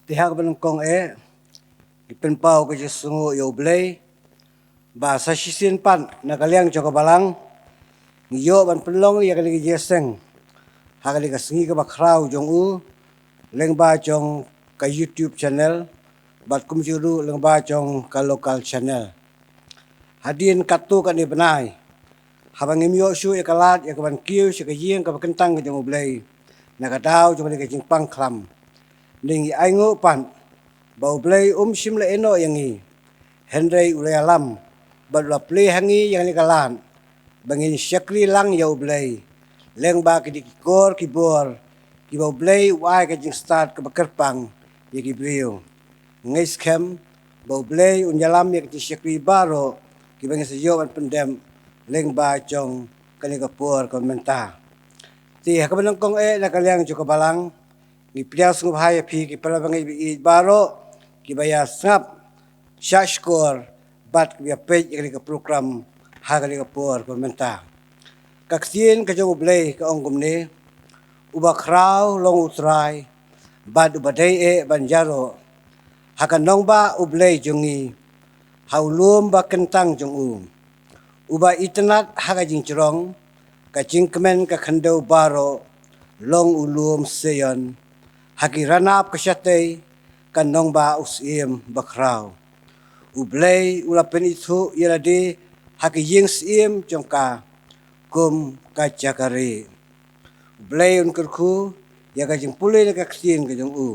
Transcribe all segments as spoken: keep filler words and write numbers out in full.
Te ha kaba nyngkong eh, ngi pynpaw ka jingsngewnguh ïa U Blei ba sa shisien pat na ka liang jong ka balang ngi ïoh ban pynlong ïa kane ka jingïaseng ha kane ka sngi kaba khraw jong u, lyngba jong ka YouTube channel bad kumjuh ruh lyngba jong ka local channel. Hadien katto katne bnai, haba ngim ïoh shuh ïa ka lad ïa ka ban kiew sha ka ïing kaba kyntang ka jong U Blei na ka daw jong kane ka jingpang khlam, ne ngi ainguh pat ba U Blei um shym la ïehnoh ïa ngi, hynrei u la ïalam bad u la plie ha ngi ïa kane ka lad ba ngin shakri lang ïa U Blei lyngba ki dei ki kor ki bor kiba U Blei u ai ka jingstad kaba kyrpang ïa ki briew. Ngi skhem ba U Blei un ïalam ïa ki jingshakri baroh kiba ngi sa ïoh ban pyndep lyngba jong kane ka por kaba mynta. Te ha kaba nyngkong eh na ka liang jong ka balang, ngi pdiang sngewbha ïa phi ki para bangeit ba ïeit baroh kiba ïa sngap shah shkor bad kiba ïa peit ïa kane ka program ha kane ka por kaba mynta. Ka ktien ka jong U Blei ka ong kumne: Uba khraw long U Trai bad uba dei eh ban ïaroh ha ka nongbah U Blei jong ngi, ha u lum ba kyntang jong u. Uba itynnad ha ka jingjrong, ka jingkmen ka khyndew baroh long u lum Sion, ha ki ranab ka shatei ka nongbah u Syiem bakhraw. U Blei u la pynithuh ïa lade ha ki ïing syiem jong ka kum ka jaka rieh. U Blei un kyrkhu ïa ka jingpule na ka ktien ka jong u.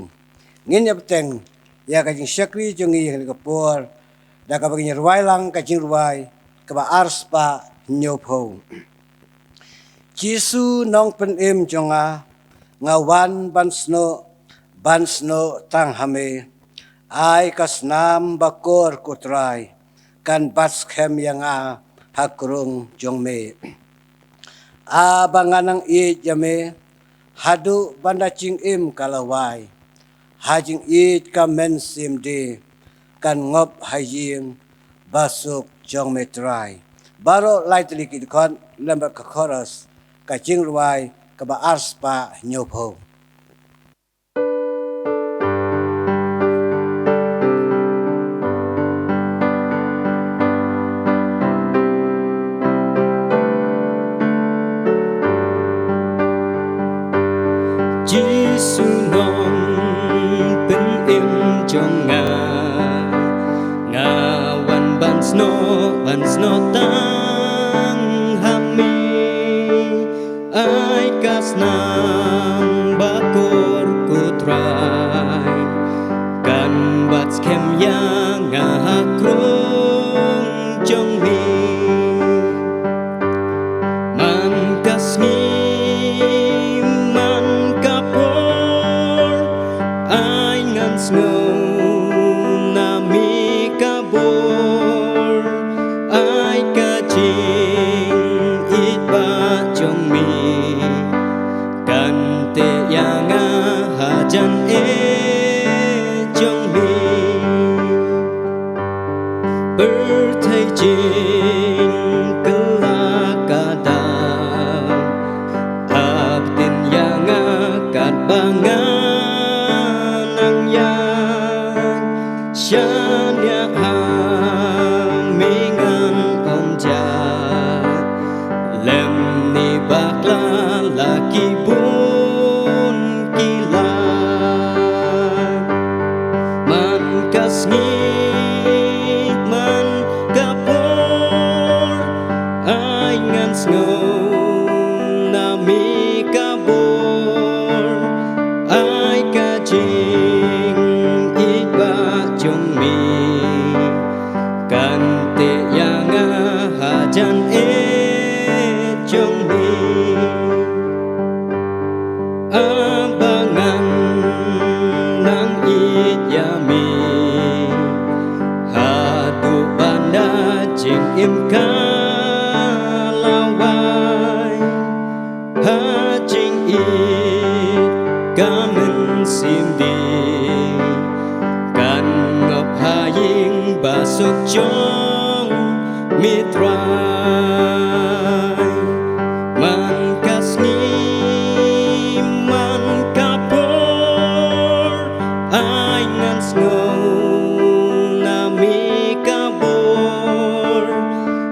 Ngin ïa bteng ïa ka jingshakri jong ngi ha kane ka por da kaba ngin rwai lang ka jingrwai kaba ar spah hynñiew phew. Jisu Nongpynim jong nga, nga wan ban snoh, ban snoh tang ha me. Ai ka snam ba kor, ko Trai, kan bat skhem ïa nga ha krung jong me. A ba nga nang ïeit ïa me, haduh ban da jingim ka la wai. Ha jingïeit ka mynsiem de, kan ngop ha ïing ba suk jong me Trai. Baroh lai tylli ki dkhot lem bad ka chorus, ka jingrwai kaba ar spah hynñiew phew. Jisu Nongpynim jong nga, nga wan ban snoh, ban snoh tang ha me. Ai ka snam ba kor, ko Trai, kan bat skhem ïa nga ha krung jong me. Man ka sngi, man ka por, ai ngan sngew na me ka bor. Ai ka jingïeit ba jong me, kan teh ïa nga hajan eh jong me. Pyrthei jingkylla ka dap, ap tien ïa nga katba nga nang ïaid. Shaniah ha me ngan ym jia, lymne bakla la ki bun ki lad. Man ka sngi, man ka por, ai ngan sngew na me ka bor. Ai ka jingïeit ba jong me, kan teh ïa nga hajan eh jong me. A ba ngan nang ïeit ïa me, haduh ban da jingim ka la wai. Ha jingïeit ka mynsiem de, kan ngop ha ïing ba suk jong me Trai. Man ka sngi, man ka por, ai Sngew na mi ka bor,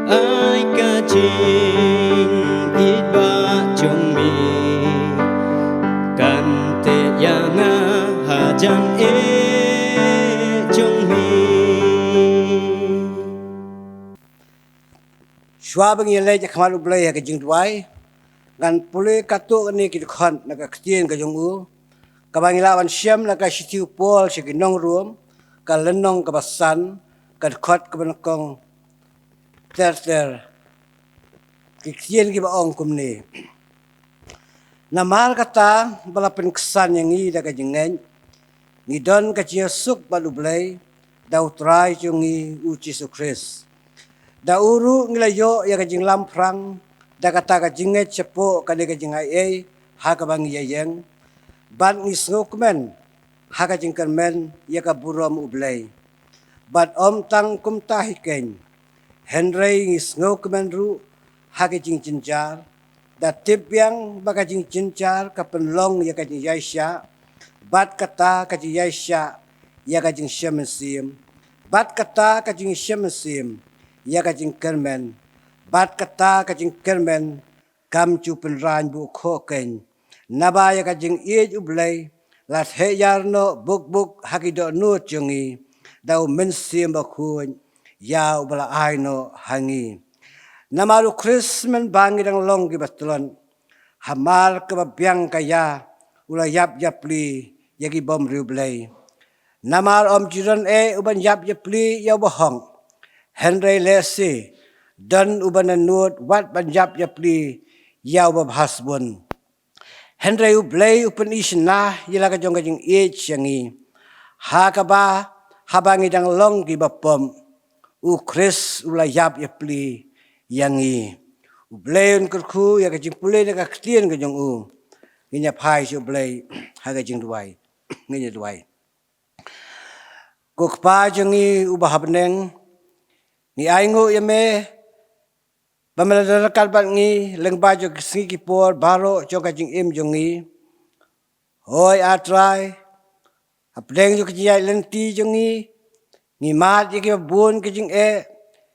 ai ka jingïeit ba jong mi, kan teh ïa nga hajan eh jong mi. Shuwa ba ngi leit ha khmat U Blei ha ka jingduwai, ngan pule katto katne ki dkhot na ka ktien ka jong u, kaba ngi lah ban shem na ka shithi u Paul sha ki nong Rom, ka lynnong kaba san, ka dkhot kaba nyngkong ter ter. Ki ktien kiba ong kumne: Namar kata ba la pynksan ïa ngi da ka jingngeit, ngi don ka jingsuk bad U Blei da U Trai jong ngi U Jisu Khrist. Da u ruh ngi la ïoh ïa ka jinglamphrang da kata ka jingngeit shapoh kane ka jingaiei ha kaba ngi ïeng, bad ngi sngewkmen ha ka jingkyrmen ïa ka burom U Blei. Bad ym tang kumta hi keiñ, hynrei ngi sngewkmen ruh ha ka jingjynjar, da tip biang ba ka jingjynjar ka pynlong ïa ka jingïaishah, bad kata ka jingïaishah ïa ka jingshem mynsiem, bad kata ka jingshem mynsiem ïa ka jingkyrmen, bad kata ka jingkyrmen kam ju pynraiñ bun keiñ, naba ïa ka jingïeit U Blei la theh ïar noh buk buk ha ki dohnud jong ngi da U Mynsiem Bakhuid ïa uba la ai noh ha ngi. Namar U Khrist mynba ngi dang long kiba tlot, hamar kaba biang ka ïa, u la ïap ïapli ïa ki bym riewblei. Namar ym ju don eh uban ïap ïapli ïa uba hok, hynrei lehse don uban da nud wat ban ïap ïapli ïa uba bha sbun. Hynrei U Blei u pyni shynna ïa la ka jong ka jingïeit sha ngi, ha kaba haba ngi dang long kiba pop, U Khrist u la ïap ïapli ïa ngi. U Blei un kyrkhu ïa ka jingpule na ka ktien ka jong u. Ngin ïa phai sha U Blei ha ka jingduwai. Ngin ïa duwai. Ko Kpa jong ngi uba ha bneng, ngi ainguh ïa me ba me la don ryngkat bad ngi lyngba jong ki sngi ki por baroh jong ka jingim jong ngi. Hooid A Trai, hapdeng jong ka jingïaid lynti jong ngi, ngi mad ïa kiba bun ki jingeh,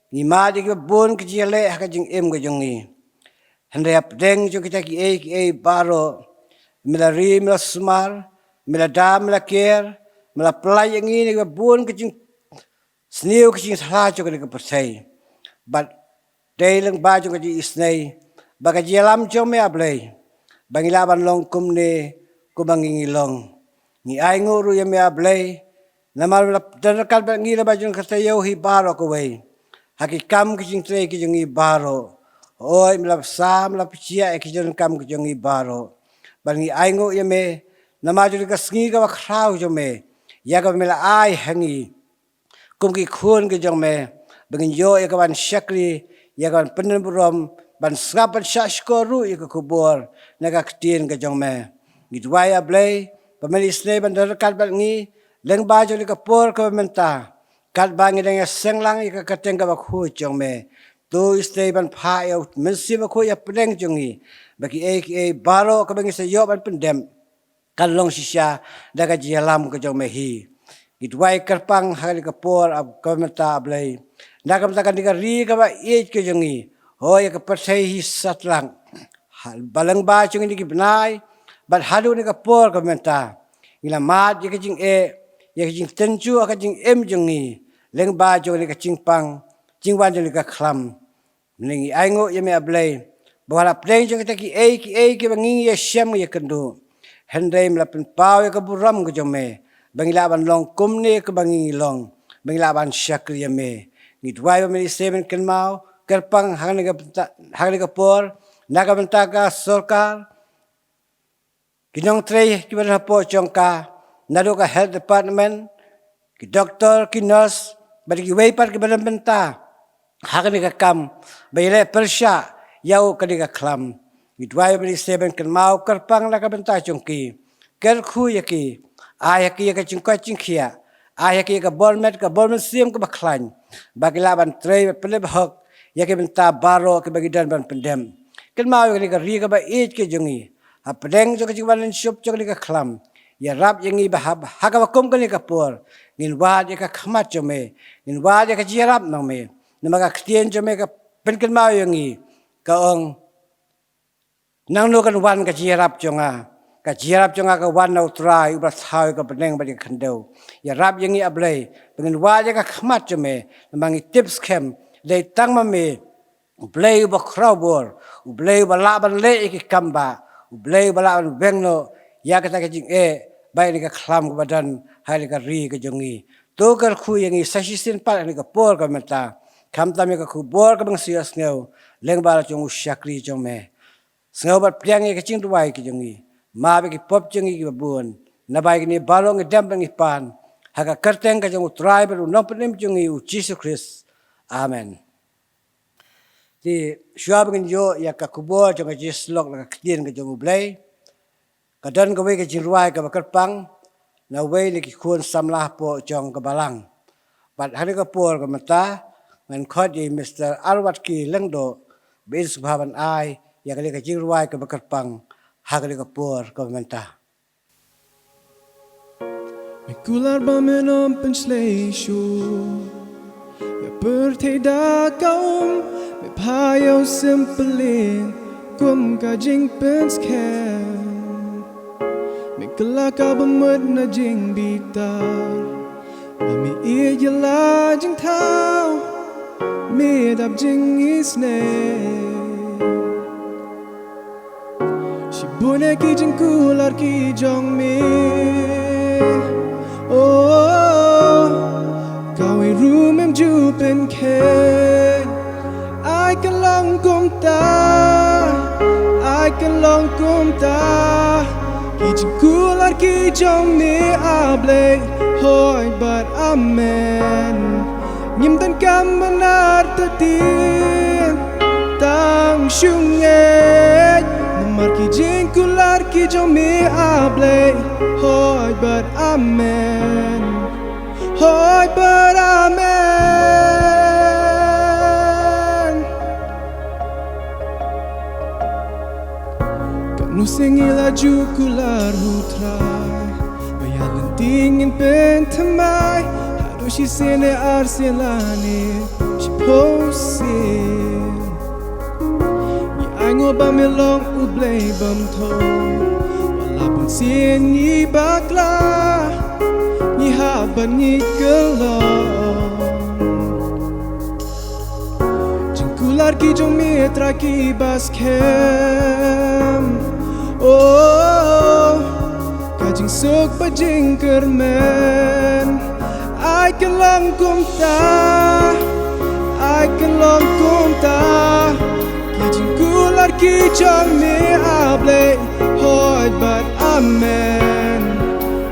ngi mad ïa kiba bun ki jingïaleh ha ka jingim ka jong ngi. Hynrei hapdeng jong kita kiei kiei baroh, me la ri, me la sumar, me la da, me la ker, me la pyllait ïa ngi na kiba bun ki jingsniew ki jingsla jong kane ka pyrthei. Bad dei lyngba jong ka jingisynei bad ka jingïalam jong me A Blei ba ngi lah ban long kumne kumba ngi ngi long. Ngi ainguh ruh ïa me A Blei, namar me la don ryngkat bad ngi lyngba jong ka taïew hi baroh kawei, ha ki kam ki jingtrei ki jong ngi baroh. Hooid me la bsa, me la pynjah ïa ki jingdonkam ki jong ngi baroh. Bad ngi ainguh ïa me namar jong ka sngi kaba khraw jong me, ïa kaba me la ai ha ngi kum ki khun ki jong me, ba ngin ïoh ïa ka ban shakri, ïa ka ban pyndon burom, ban sngap ban shahshkor ruh ïa ka khubor na ka ktien ka jong me. Ngi duwai A Blei ba men isynei ban don ryngkat bad ngi lyngba jong ka por kaba mynta, katba ngi dang ïaseng lang ïa ka kyrteng kaba khuid jong me. To isynei ban phah ïa U Mynsiem Bakhuid hapdeng jong ngi, ba kiei kiei baroh kaba ngi sa ïoh ban pyndep kan long shisha da ka jingïalam ka jong me hi. Ngi duwai kyrpang ha kane ka por kaba mynta A Blei, na ka bynta kane ka ri kaba ïeit ka jong ngi. Hooid ïa ka pyrthei hi satlak, ha, ba lyngba jong ngi ki bnai bad haduh kane ka por kaba mynta, ngi la mad ïa ka jingeh, ïa ka jingtynjuh ha ka jingim jong ngi lyngba jong kane ka jingpang jingwan jong kane ka khlam. Mynne ngi ainguh ïa me A Blei ba wat hapdeng jong kita kiei kiei kiba ngi ngi ïashem ngi ïakynduh, hynrei me la pynpaw ïa ka burom ka jong me ba ngi lah ban long kumne kumba ngi ngi long, ba ngi lah ban shakri ïa me. Ngi duwai ba men isynei men kynmaw kyrpang ha kane ka bynta, ha kane ka por, na ka bynta ka sorkar, ki nongtrei kiba don hapoh jong ka, naduh ka health department, ki doktor, ki nurse bad kiwei pat kiba don bynta ha kane ka kam ba ïaleh pyrshah ïa u kane ka khlam. Ngi duwai ba men isynei men kynmaw kyrpang na ka bynta jong ki, kyrkhu ïa ki, ai ha ki ïa ka jingkoit jingkhiah, ai ha ki ïa ka bor met ka bor mynsiem kaba khlaiñ, ba ki lah ban trei bad pyndep hok ïa ki bynta baroh kiba ngi don ban pyndep. Kynmaw ïa kane ka ri kaba ïeit ka jong ngi, hapdeng jong ka jingwan lynshop jong kane ka khlam, Ïarap ïa ngi ba ha, ha kaba kum kane ka por ngin wad ïa ka khmat jong me, ngin wad ïa ka jingïarap nong me. Namar ka ktien jong me ka pynkynmaw ïa ngi, ka ong, nangno kan wan ka jingïarap jong nga? Ka jingïarap jong nga ka wan na U Trai uba la thaw ïa ka bneng bad ïa ka khyndew. Ïarap ïa ngi, A Blei, ba ngin wad ïa ka khmat jong me, namar ngi tip skhem dei tang ma me U Blei uba khraw bor, U Blei uba lah ban leh ïa ki kam ba, U Blei uba lah ban weng noh ïa kata ka jingeh bad ïa ka khlam kaba don ha ka ri ka jong ngi. To kyrkhu ïa ngi sa shisien pat ha kane ka por ka mynta, khamtam ïa ka khubor kaba ngi shu ïohsngew lyngba la jong u shakri jong me. Sngew bad pdiang ïa ka jingduwai ka jong ngi, map ïa ki pop jong ngi kiba bun. Naba ïa kine baroh ngi dem bad ngi pan ha ka kyrteng ka jong U Trai bad U Nongpynim jong ngi U Jisu Khrist. Amen. Te shuwa ba ngin ïoh ïa ka khubor jong ka jingïasyllok na ka ktien ka jong U Blei, ka don kawei ka jingrwai kaba kyrpang na uwei na ki khun samla hapoh jong ka balang. Bad ha kane ka por ka mynta ngan khot ïa i Mister Arwatki Lyngdoh ba in sngewbha ban ai ïa kane ka jingrwai kaba kyrpang ha kane ka por ka mynta. Me kular ba men ym pynshlei shuh ïa pyrthei da ka um, me phah ïa u sympyllieng kum ka jingpynskhem. Me kylla kaba mut na jingbitar, ba me ïeit ïa la jingthaw, me dap jingisynei. Shibun ki jingkular ki jong me, oh, kawei ruh mem ju pynkheiñ. Ai kan long kumta, ai kan long kumta. Ki jingkular ki jong me, A Blei, hooid bad amen. Ngim donkam ban artatien, tang shu ngeit namar ki jingkular ki jong me, A Blei, hooid bad amen. Hooid bad amen. Katno sien ngi la ju kular, U Trai, ba ïa lynti ngin pynthymmai haduh shisien ne arsien lane shiphew sien. Ngi ainguh ba me long U Blei bymthong, wat la bun sien ngi bakla, ngi hap ban ngi kyllon. Jingkular ki jong me, Trai, kiba skhem, oh, ka jingsuk bad jingkyrmen. Ai kan long kumta, ai kan long kumta. Ki jingkular ki jong me, A Blei, hooid bad amen.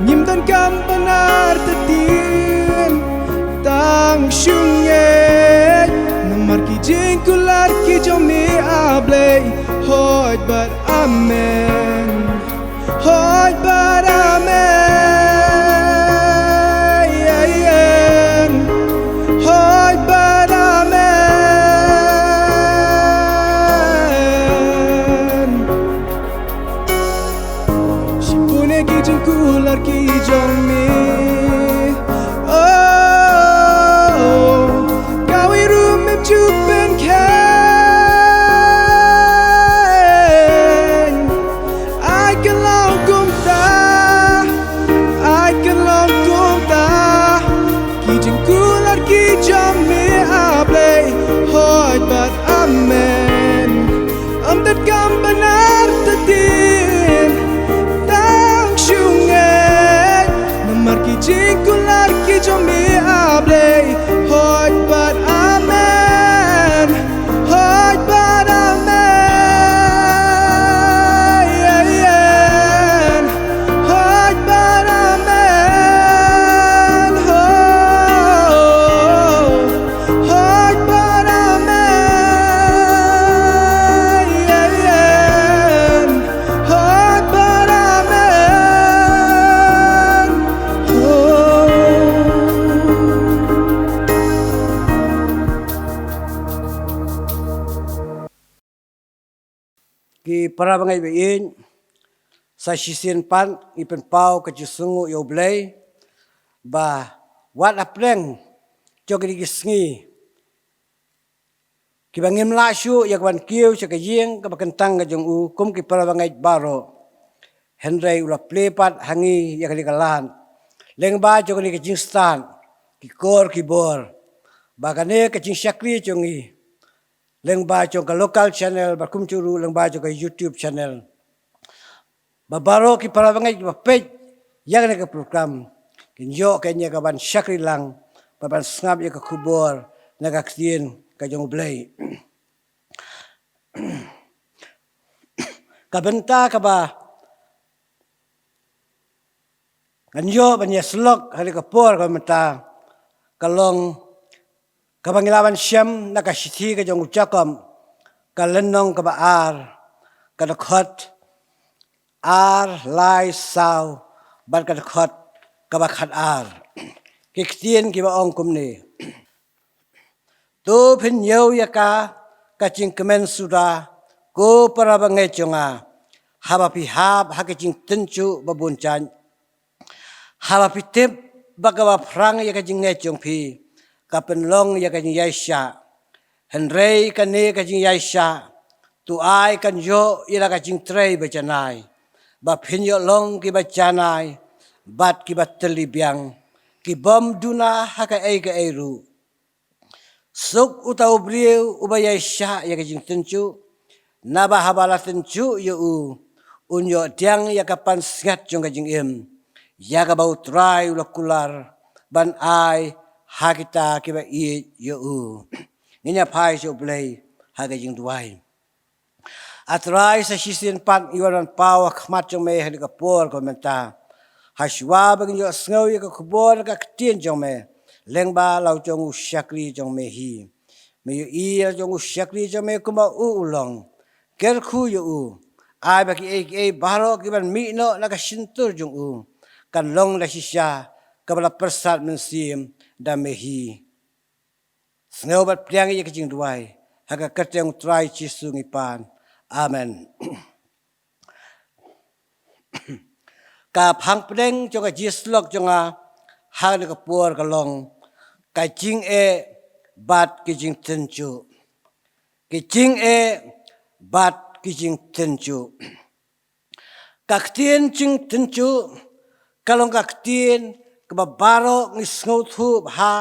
Ngim donkam ban artatien, tang shu ngeit namar ki jingkular ki jong me, A Blei, hooid bad amen. Hooid bad amen. Hooid bad amen. Shibun ki jingkular ki jong me, oh, kawei ruh mem ju pynkheiñ. Ai kan long kumta, ai kan long kumta. Ki jingkular ki jong me, A Blei, hooid bad amen. Ym donkam ban artatien, tang shu ngeit namar ki jingkular ki jong me, A Blei, hooid bad amen. Hooid bad amen. Hooid bad amen. Hooid bad amen. Hooid bad amen. Ki para bangeit ba ïeit, Sa shisien pat ngi pynpaw ka jingsngewnguh ïa U Blei ba wat hapdeng jong kine ki sngi kiba ngim lah shuh ïa ka ban kiew sha ka ïing kaba kyntang ka jong u kum ki para bangeit baroh, hynrei u la plie pat ha ngi ïa kane ka lad lyngba jong kane ka jingstad, ki kor ki bor, ba kane ka jingshakri jong ngi lyngba jong ka local channel bad kumjuh ruh lyngba jong ka YouTube channel, ba baroh ki para bangeit kiba peit ïa kane ka program kin ïoh ka ïa ka ban shakri lang bad ban sngap ïa ka khubor na ka ktien ka jong U Blei. Ka bynta kaba ngan ïoh ban ïa syllok ha kane ka por kaba mynta ka long kaba ngi la wan shem na ka shithi ka jong u Jakob, ka lynnong kaba ar, ka dkhot ar, lai, saw bad ka dkhot kaba khatar. Ki ktien kiba ong kumne: To phin ñiew ïa ka ka jingkmen suda, ko para bangeit jong nga, haba phi hap ha ka jingtynjuh ba bun jait. Haba phi tip ba kaba phrang ïa ka jingngeit jong phi ka pynlong ïa ka jingïaishah, hynrei kane ka jingïaishah to ai kan ïoh ïa la ka jingtrei ba janai, ba phin ïoh long kiba janai bad kiba tylli biang, ki bym duna ha kaei kaei ruh. Suk uta u briew uba ïaishah ïa ka jingtynjuh, naba haba la tynjuh ïa u, un ïoh pdiang ïa ka pansngiat jong ka jingim, ïa kaba U Trai u la kular ban ai ha kita kiba ïeit ïa u. Ngin ïa phai sha U Blei ha ka jingduwai. A Trai, sa shisien pat ngi wan ban paw ha khmat jong me ha kane ka por kaba mynta, ha shuwa ba ngin ïohsngew ïa ka khubor ka ktien jong me lyngba la u jong u shakri jong me hi. Me ïohi la u jong u shakri jong me kumba u u long. Kyrkhu ïa u, ai ba kiei kiei baroh ki ban mih noh na ka shyntur jong u kan long da shisha kaba la pyrsad mynsiem da me hi. Sngew bad pdiang ïa ka jingduwai ha ka kyrteng U Trai Jisu ngi pan. Amen. Ka phang pdeng jong ka jingsyllok jong nga ha kane ka por ka long ka jingeh bad ka jingtynjuh. Ka jingeh bad ka jingtynjuh. Ka ktien jingtynjuh ka long ka ktien kaba baroh ngi sngewthuh bha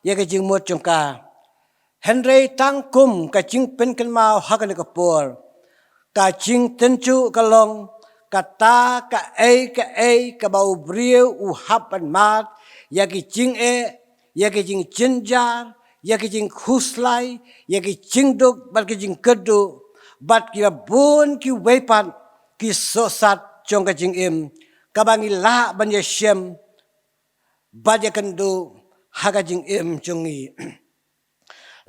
ïa ka jingmut jong ka. Hynrei tang kum ka jingpynkynmaw ha kane ka por, ka jingtynjuh ka long kata kaei kaei kaba u briew u hap ban mad ïa ki jingeh, ïa ki jingjynjar, ïa ki jingkhuslai, ïa ki jingduk bad ki jingkyrduh bad kiba bun kiwei pat ki sohsat jong ka jingim kaba ngi lah ban ïashem bad ïakynduh ha ka jingim jong ngi.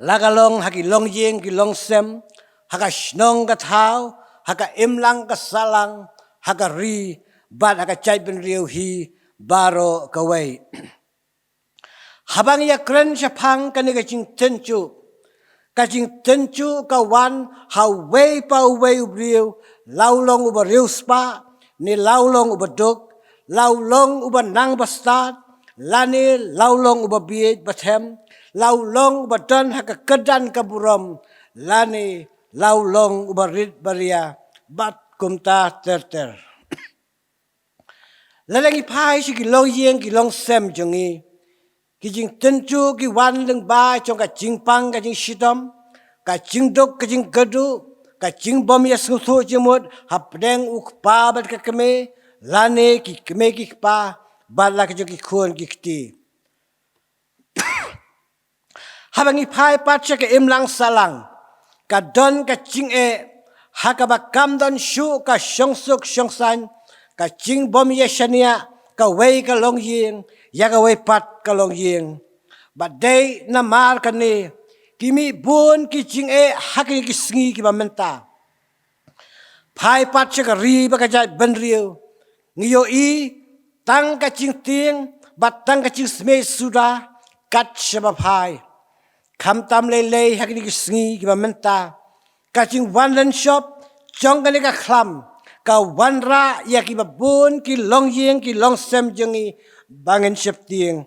La ka long ha ki longïing ki longsem, ha ka shnong ka thaw, ha ka imlang ka sahlang, ha ka ri bad ha ka jaitbynriew hi baroh kawei. Haba ngi ïakren shaphang kane ka jingtynjuh, ka jingtynjuh ka wan ha uwei pa uwei u briew, la u long uba riewspah ne la u long uba duk, la u long uba nang ba stad lane la u long uba bieit ba them, la u long uba don ha ka kyrdan ka burom lane la u long uba rit ba ria bad kumta ter ter. Lada ngi phai sha ki longïing ki longsem jong ngi, ki jingtynjuh ki wan lyngba jong ka jingpang ka jingshitom, ka jingduk ka jingkyrduh, ka jingbym ïasngewthuh jingmut hapdeng u kpa bad ka kmie lane ki kmie ki kpa bad la ki jong ki khun ki kti. Haba ngi phai pat sha ka imlang sahlang, ka don ka jingeh ha kaba kam don shuh ka shongsuk shongsaiñ, ka jingbym ïashaniah kawei ka longïing ïa kawei pat ka longïing. Bad dei namar kane ki mih bun ki jingeh ha kine ki sngi kiba mynta. Phai pat sha ka ri bad ka jaitbynriew, ngi ïohi tang ka jingtieng bad tang ka jingsmit suda kat shaba phai. Khamtam lei lei ha kine ki sngi kiba mynta, ka jingwan lynshop jong kane ka khlam ka wanrah ïa kiba bun ki longïing ki longsem jong ngi ba ngin sheptieng.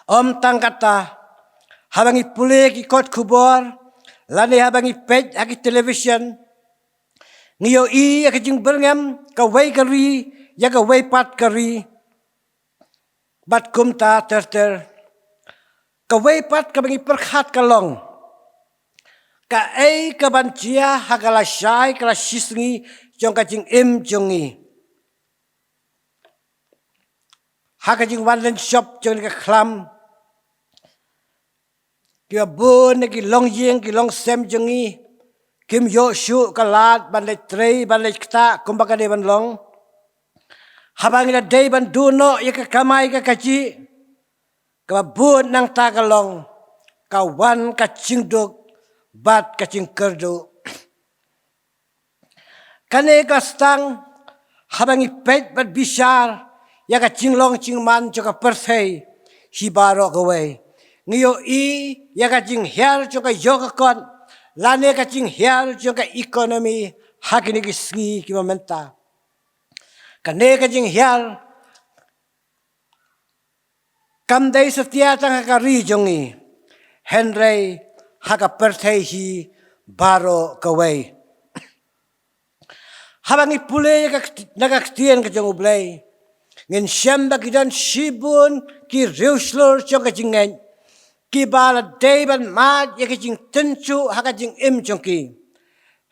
Ym tang katta, haba ngi pule ki kot khubor lane haba ngi peit ha ki television, ngi ïohi ïa ka jingbyrngem kawei ka ri ïa kawei pat ka ri. Bad kumta ter ter, kawei pat kaba ngi pyrkhat ka long, kaei kaban jia ha ka lashai ka lashisngi jong ka jingim jong ngi, ha ka jingwan lynshop jong ka khlam. Kiba bun na ki longïing ki longsem jong ngi kim ïoh shuh ka lad ban leit trei ban leit ktah kumba ka dei ban long. Haba ngi la dei ban duh noh ïa ka kamai ka kajih, kaba bun nangta ka long ka wan ka jingduk bad ka jingkyrduh. Kane ka sdang haba ngi peit bad bishar ïa ka jinglong jingman jong ka pyrthei hi baroh kawei. Ngi ïohi ïa ka jinghiar jong ka ïoh ka kot lane ka jinghiar jong ka economy ha kine ki sngi kiba mynta. Kane ka jinghiar kam dei satia tang ha ka ri jong ngi, hynrei ha ka pyrthei hi baroh kawei. Haba ngi pule ïa ka kt-, na ka ktien ka jong U Blei, ngin shem ba ki don shibun ki riewshlur jong ka jingngeit kiba la dei ban mad ïa ka jingtynjuh ha ka jingim jong ki.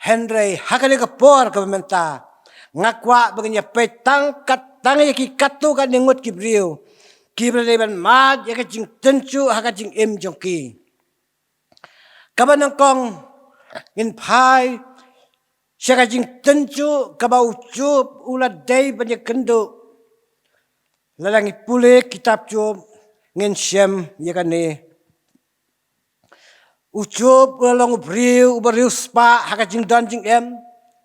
Hynrei ha kane ka por kaba mynta, nga kwah ba ngin ïa peit tang kat tang ïa ki katto katne ngut ki briew kiba la dei ban mad ïa ka jingtynjuh ha ka jingim jong ki. Kaba nyngkong, ngin phai sha ka jingtynjuh kaba u Job u la dei ban ïakynduh. Lada ngi pule kitab Job, ngin shem ïa kane. U Job u la long u briew uba riewspah ha ka jingdon jingem,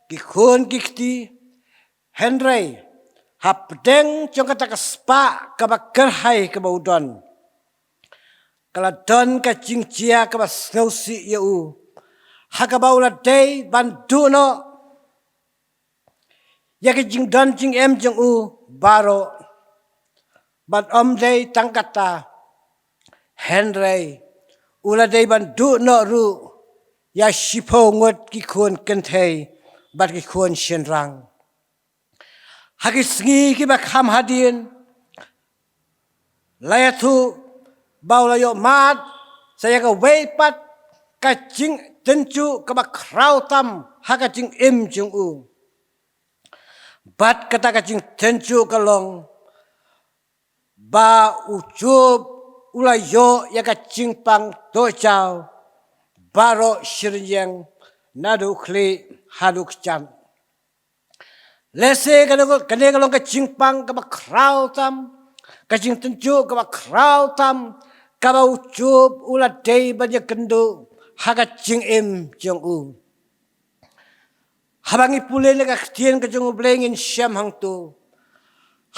ki khun ki kti. Hynrei hapdeng jong kata ka spah kaba kyrhai kaba u don, ka la don ka jingjia kaba sngewsih ïa u, ha kaba u la dei ban duh noh ïa ka jingdon jingem jong u baroh. Bad ym dei tang kata, hynrei u la dei ban duh noh ruh ïa shiphew ngut ki khun kynthei bad ki khun shynrang. Ha ki sngi kiba kham hadien, la ïathuh ba u la ïoh mad sa ïa kawei pat ka jingtynjuh kaba khraw tam ha ka jingim jong u. Bad kata ka jingtynjuh ka long ba u Job u la ïoh ïa ka jingpang dohjaw baroh shi rynïeng, naduh u khlieh haduh u kjat. Lehse kane ka, kane ka long ka jingpang kaba khraw tam, ka jingtynjuh kaba khraw tam kaba u Job u la dei ban ïakynduh ha ka jingim jong u. Haba ngi pule na ka ktien ka jong U Blei ngin shem hangto,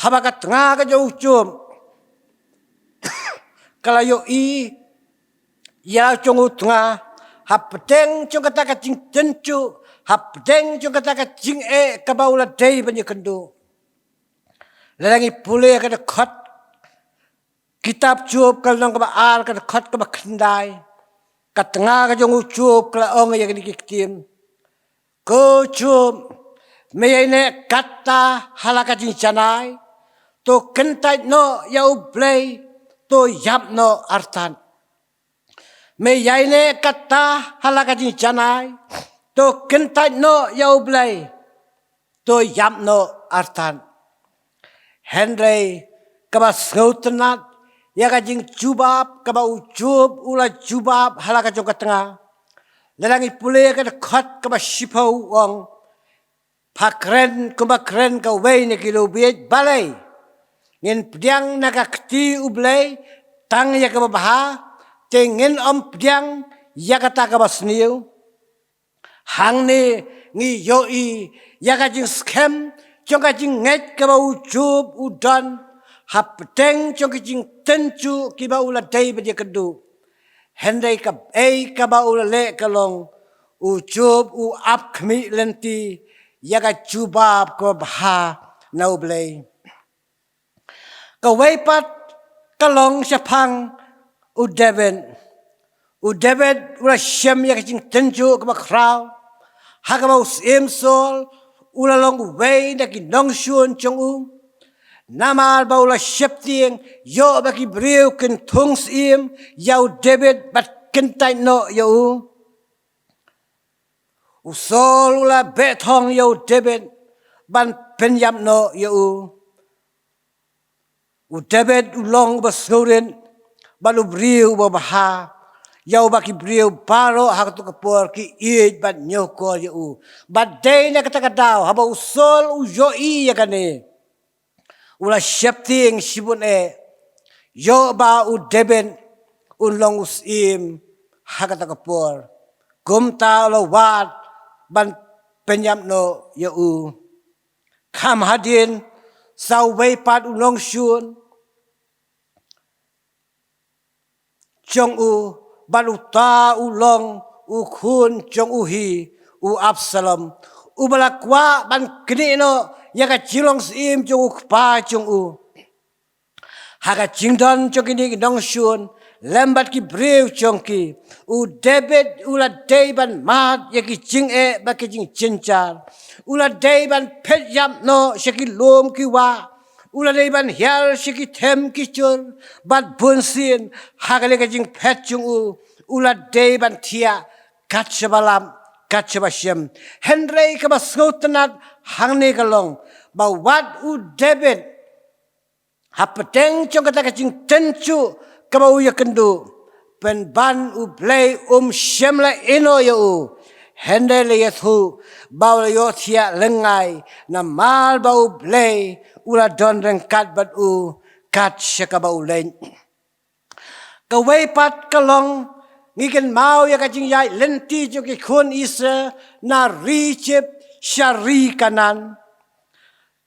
haba ka tnga ka jong u Job ka la ïohi ïa la jong u tnga, hapdeng jong kata ka jingtynjuh, hapdeng jong kata ka jingeh kaba u la dei ban ïakynduh. Lada ngi pule ka dkhot kitab Job ka lynnong kaba ar ka dkhot kaba khyndai, ka tnga ka jong u Job ka la ong ïa kine ki ktien. Ko Job, me ïaineh katta ha la ka jingjanai, to kyntait noh ïa U Blei, to ïap noh artat. Me ïaineh katta ha la ka jingjanai, to kyntait noh ïa U Blei, to ïap noh artat. Hynrei kaba sngewtynnat ïa ka jingjubab kaba u Job u la jubab ha la ka jong ka tnga. Lada ngi pule ka dkhot kaba shiphew u ong, pha kren kumba kren kawei na ki lowbeit, balei? Ngin pdiang na ka kti U Blei tang ïa kaba bha, te ngin ym pdiang ïa kata kaba sniew. Hangne ngi ïohi ïa ka jingskhem jong ka jingngeit kaba u Job u don hapdeng jong ka jingtynjuh kiba u la dei ban ïakynduh. Hynrei kaei kaba u la leh ka long, u Job u ap khmih lynti ïa ka jubab kaba bha na U Blei. Kawei pat ka long shaphang u David. U David u la shem ïa ka jingtynjuh kaba khraw ha kaba u Syiem Saul u la long uwei na ki nongshun jong u. Namar ba u la sheptieng ïoh ba ki briew kin thung syiem ïa u David bad kyntait noh ïa u. U Saul u la beh thong ïa u David ban pynïap noh ïa u. U David u long uba sngewrit bad u briew uba bha ïa uba ki briew baroh ha kato ka por ki ïeit bad ñiewkor ïa u. Bad dei na kata ka daw haba u Saul u ïohi ïa kane, u la sheptieng shibun eh ïoh ba u David un long u syiem ha kata ka por. Kumta u la wad ban pynïap noh ïa u. Kham hadien sa uwei pat u nongshun jong u, bad uta u long u khun jong u hi, u Absalom, uba la kwah ban knieh noh ïa ka jinglong syiem jong u kpa jong u. Ha ka jingdon jong kine ki nongshun lem bad ki briew jong ki, u David u la dei ban mad ïa ki jingeh bad ki jingjynjar. U la dei ban phet ïap noh sha ki lum ki wah. U la dei ban hiar sha ki them ki jur bad bunsien ha kane ka jingphet jong u, u la dei ban thiah kat shaba lap kat shaba shem. Hynrei kaba sngewtynnat hangne ka long ba wat u David, hapdeng jong kata ka jingtynjuh kaba u ïakynduh, pynban U Blei um shym la ïehnoh ïa u. Hynrei la ïathuh ba u la ïohthiah lyngngai namar ba U Blei u la don ryngkat bad u kat sha kaba u leit. Kawei pat ka long, ngi kynmaw ïa ka jingïaid lynti jong ki khun Israel na ri Ijipt sha ri Kanaan.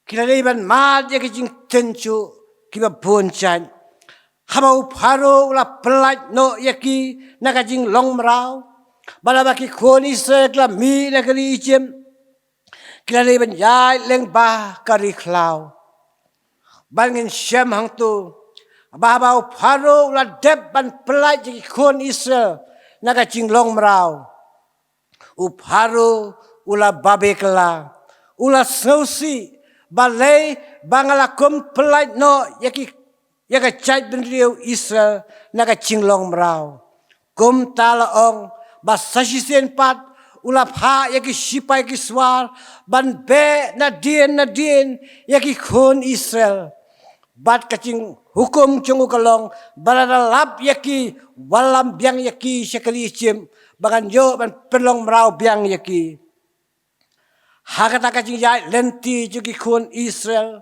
Ki la dei ban mad ïa ki jingtynjuh kiba bun jait. Haba u Pharaoh u la pyllait noh ïa ki na ka jinglong mraw, bad haba ki khun Israel ki la mih na ka ri Ijipt, ki la dei ban ïaid lyngba ka ri khlaw. Bad ngin shem hangto ba haba u Pharaoh u la dep ban pyllait ïa ki khun Israel na ka jinglong mraw, u Pharaoh u la babe kylla, u la sngewsih, balei ba nga la kum pyllait noh ïa ki, ïa ka jaitbynriew Israel na ka jinglong mraw. Kumta la ong ba sa shisien pat u la phah ïa ki shipai ki swar ban beh nadien nadien ïa ki khun Israel. Bad ka jinghukum jong u ka long ba lada lap ïa ki, wallam biang ïa ki sha ka ri Ijipt, ba kan ïoh ban pynlong mraw biang ïa ki. Ha kata ka jingïaid lynti jong ki khun Israel,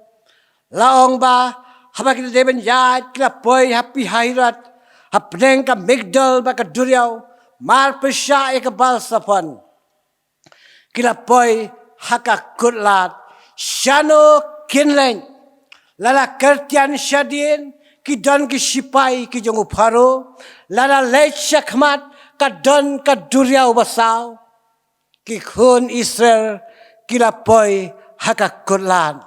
la ong ba haba ki la dei ban ïaid ki la poi ha Pi-hahiroth, hapdeng ka Migdol bad ka duriaw, marpyrshah ïa ka Baal-zephon. Ki la poi ha ka kutlad. Shano kin leit? Lada kyrtian shadien, ki don ki shipai ki jong u Pharaoh. Lada leit shakhmat, ka don ka duriaw basaw. Ki khun Israel ki la poi ha ka kutlad.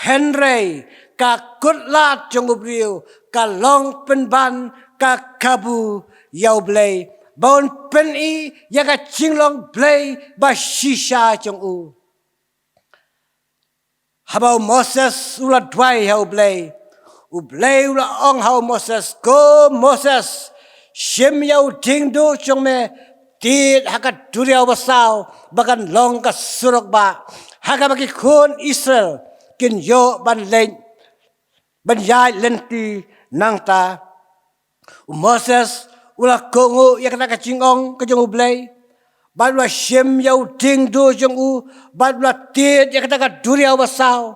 Hynrei ka kutlad jong u briew ka long pynban ka kabu ïa U Blei, ba un pyni ïa ka jinglong Blei ba shisha jong u. Haba u Moses u la duwai ha U Blei, U Blei u la ong ha u Moses, "Ko Moses, shim ïa u diengduh jong me, tied ha ka duriaw basaw, ba kan long ka surok bah, ha kaba ki khun Israel kin ïoh ban leit, ban ïaid lynti nangta." U Moses u la kohnguh ïa kata ka jingong ka jong U Blei, bad u la shim ïa u diengduh jong u, bad u la tied ïa kata ka duriaw basaw,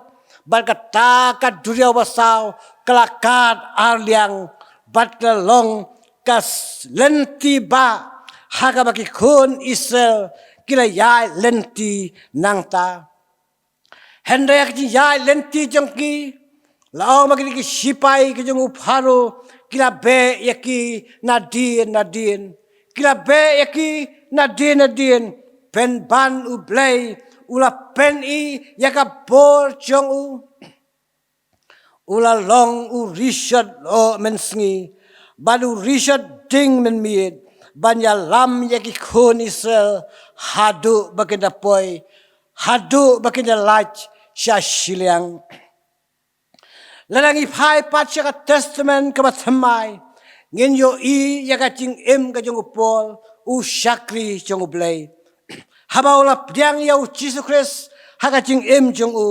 bad kata ka duriaw basaw ka la kad arliang, bad ka la long ka s-, lynti bah, ha kaba ki khun Israel ki la ïaid lynti nangta. Hynrei ha ka jingïaid lynti jong ki, la ong ba kine ki shipai ki jong u Pharaoh ki la beh ïa ki nadien nadien. Ki la beh ïa ki nadien nadien. Pynban U Blei u la pyni ïa ka bor jong u. U la long u rishot lyoh mynsngi bad u rishot ding mynmiet ban ïalam ïa ki khun Israel haduh ba kin da poi, haduh ba kin da lait sha shiliang. Lada ngi phai pat sha ka Testament kaba thymmai, ngin ïohi ïa ka jingim ka jong u Paul, u shakri jong U Blei. Haba u la pdiang ïa U Jisu Khrist ha ka jingim jong u,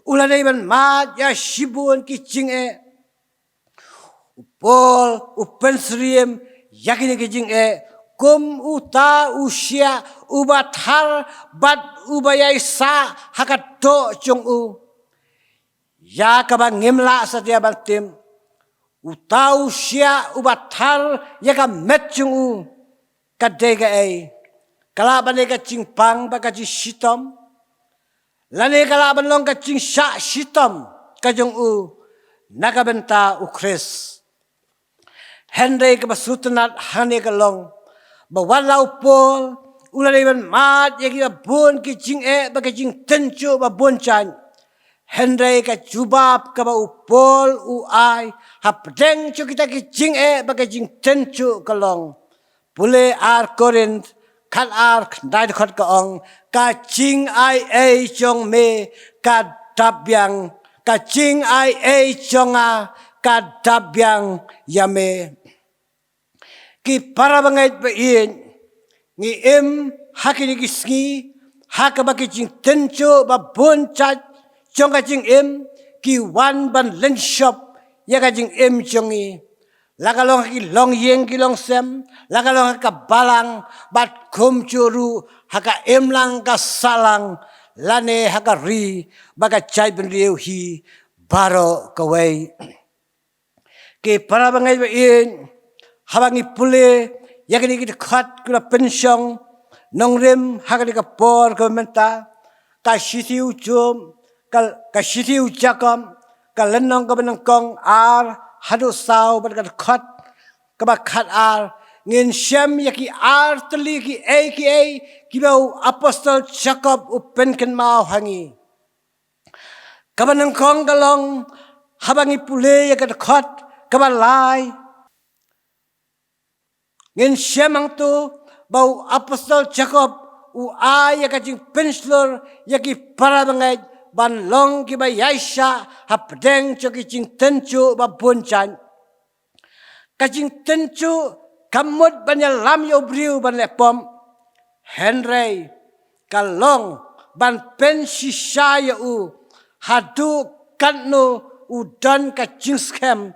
u la dei ban mad ïa shibun ki jingeh. U Paul u pynsyriem ïa kine ki jingeh kum uta u shiah uba thar bad uba ïaisah ha ka doh jong u, ïa kaba ngim lah satia ban tim. Uta u shiah uba thar ïa ka met jong u, ka dei kaei? Ka lah ban dei ka jingpang bad ka jingshitom, lane ka lah ban long ka jingshah shitom ka jong u na ka bynta U Khrist? Hynrei kaba sngewtynnat hangne ka long ba wat la u Paul u la dei ban mad ïa kiba bun ki jingeh bad ki jingtynjuh ba bun jait, hynrei ka jubab kaba u Paul u ai hapdeng jong kita ki jingeh bad ki jingtynjuh ka long, pule Ar Korinth khatar khyndai dkhot ka ong, ka jingai ei jong me ka dap biang, ka jingai ei jong nga ka dap biang ïa me. Ki para bangeit ba ïeit, ngi im ha kine ki sngi ha kaba ki jingtynjuh ba bun jait jong ka jingim ki wan ban lynshop ïa ka jingim jong ngi. La ka long ha ki longïing ki longsem, la ka long ha ka balang bad kumjuh ruh ha ka imlang ka sahlang, lane ha ka ri bad ka jaitbynriew hi baroh kawei. Ki para bangeit ba ïeit, haba ngi pule ïa kine ki dkhot ki la pynshong nongrim ha kane ka por kaba mynta, ka shithi u Job, ka, ka shithi u Jakob, ka lynnong kaba nyngkong ar haduh saw bad ka dkhot kaba khatar, ngin shem ïa ki ar tylli kiei kiei kiba u apostol Jakob u pynkynmaw ha ngi. Kaba nyngkong ka long, haba ngi pule ïa ka dkhot kaba lai, ngin shem hangto ba u apostol Jakob u ai ïa ka jingpynshlur ïa ki para bangeit ban long kiba ïaishah hapdeng jong ki jingtynjuh ba bun jait. Ka jingtynjuh kam mut ban ïalam ïa u briew ban leh pop, hynrei ka long ban pynshisha ïa u haduh katno u don ka jingskhem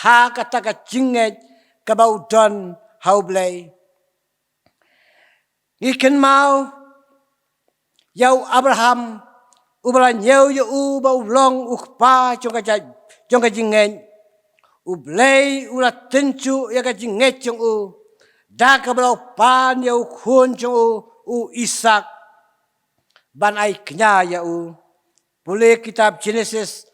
ha kata ka jingngeit kaba u don ha U Blei. Ngi kynmaw ïa u Abraham, uba la ñiew ïa u ba u long u kpa jong ka jait, jong ka jingngeit. U Blei u la tynjuh ïa ka jingngeit jong u da kaba la u pan ïa u khun jong u, u Isaak, ban ai kñia ïa u. Pule kitab Jenesis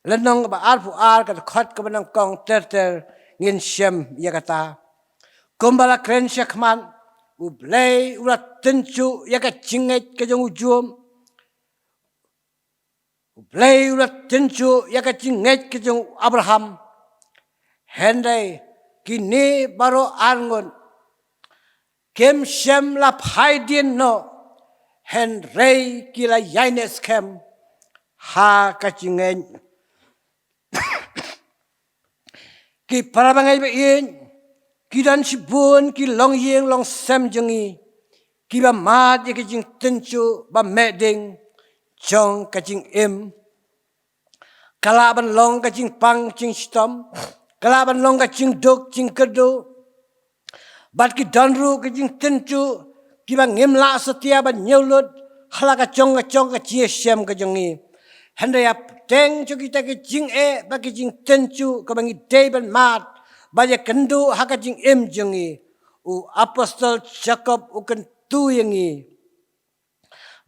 lynnong ba arphew ar ka dkhot kaba nyngkong ter ter ngin shem ïa kata. Kumba la kren shakhmat, U Blei u la tynjuh ïa ka jingngeit ka jong u Job. U Blei u la tynjuh ïa ka jingngeit ka jong u Abraham. Hynrei kine baroh arngut kim shym la phai dien noh, hynrei ki la ïaineh skhem ha ka jingngeit. Ki para bangeit ba ïeit, ki don shibun ki longïing longsem jong ngi kiba mad ïa ka jingtynjuh ba meh ding jong ka jingim. Ka lah ban long ka jingpang jingshitom, ka lah ban long ka jingduk jingkyrduh. Bad ki don ruh ki jingtynjuh kiba ngim lah satia ban ñiewlut ha la ka jong ka jong ka jingïashem ka jong ngi. Hynrei hapdeng jong kita ki jingeh bad ki jingtynjuh kaba ngi dei ban mad bad ïakynduh ha ka jingim jong ngi, u apostol Jakob u kyntu ïa ngi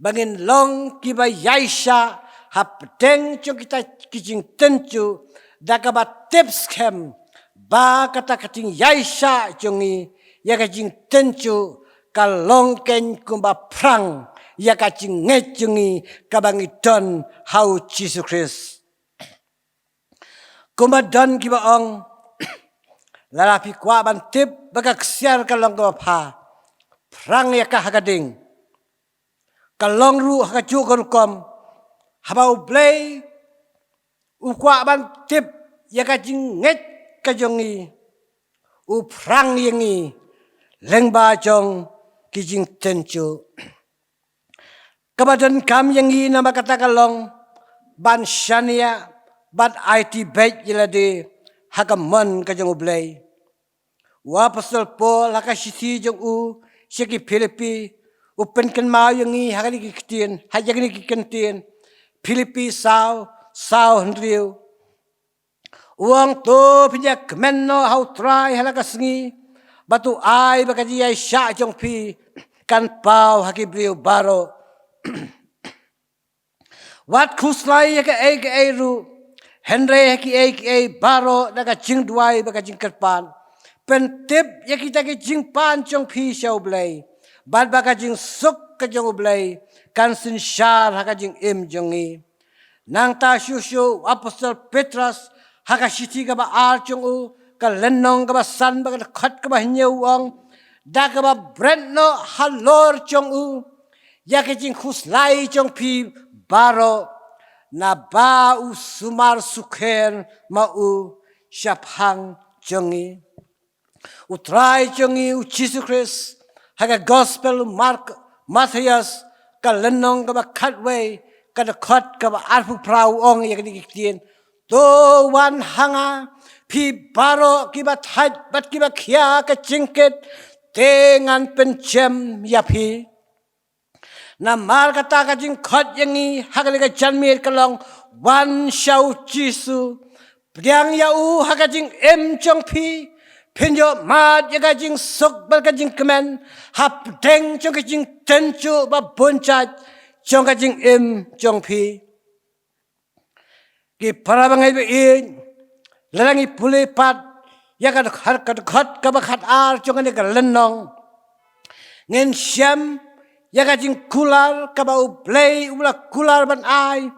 ba ngin long kiba ïaishah hapdeng jong kita ki jingtynjuh da kaba tip skhem Ba kata ka jingïaishah jong ngi ïa ka jingtynjuh ka long kein kumba phrang ïa ka jingngeit jong ngi kaba ngi don ha u Jisu Khrist. Kumba don kiba ong, lada phi kwah ban tip ba ka ksiar ka long kaba bha, phrang ïa ka ha ka ding. Ka long ruh ha kajuh ka rukom, haba U Blei u kwah ban tip ïa ka jingngeit ka jong ngi, u phrang ïa ngi lyngba jong ki jingtynjuh. Kaba donkam ïa ngi namar kata ka long ban shaniah, ban aiti beit ïa lade ha ka mon ka jong U Blei. U Apostol Paul ha ka shithi jong u sha ki Philippi, u pynkynmaw ïa ngi ha kine ki ktien, ha ïa kine ki ktien. Philippi saw, saw hynriew. U ong, to phin ïa kmen noh ha U Trai ha la ka sngi, bad to ai ba ka jingïaishah jong phi kan paw ha ki briew baroh. Wat khuslai ïa kaei kaei ruh, hynrei ha kiei kiei baroh da ka jingduwai bad ka jingkyrpad, pyntip ïa kita ki jingpan jong phi sha U Blei, bad ba ka jingsuk ka jong U Blei kan synshar ha ka jingim jong ngi. Nangta shuh shuh u Apostol Petros ha ka shithi kaba ar jong u, ka lynnong kaba san bad ka dkhot kaba hynñiew u ong, da kaba bret noh halor jong u ïa ka jingkhuslai jong phi baroh, naba u sumar sukher ma u shaphang jong ngi. U Trai jong ngi u Jisu Khrist, ha ka Gospel u Mark, Mathaios, ka lynnong kaba khatwei, ka dkhot kaba arphew phra u ong ïa kine ki ktien. To wan ha nga phi baroh kiba thait bad kiba khia ka jingkit, te ngan pynjem ïa phi. Namar kata ka jingkhot ïa ngi ha kane ka janmiet ka long, wan sha u Jisu. Pdiang ïa u ha ka jingim jong phi, phin ïoh mad ïa ka jingsuk bad ka jingkmen hapdeng jong ka jingtynjuh ba bun jait jong ka jingim jong phi. Ki para bangeit ba ïeit, lada ngi pule pat ïa ka dkhot, ka dkhot kaba khatar jong kane ka lynnong, ngin shem ïa ka jingkular kaba U Blei u la kular ban ai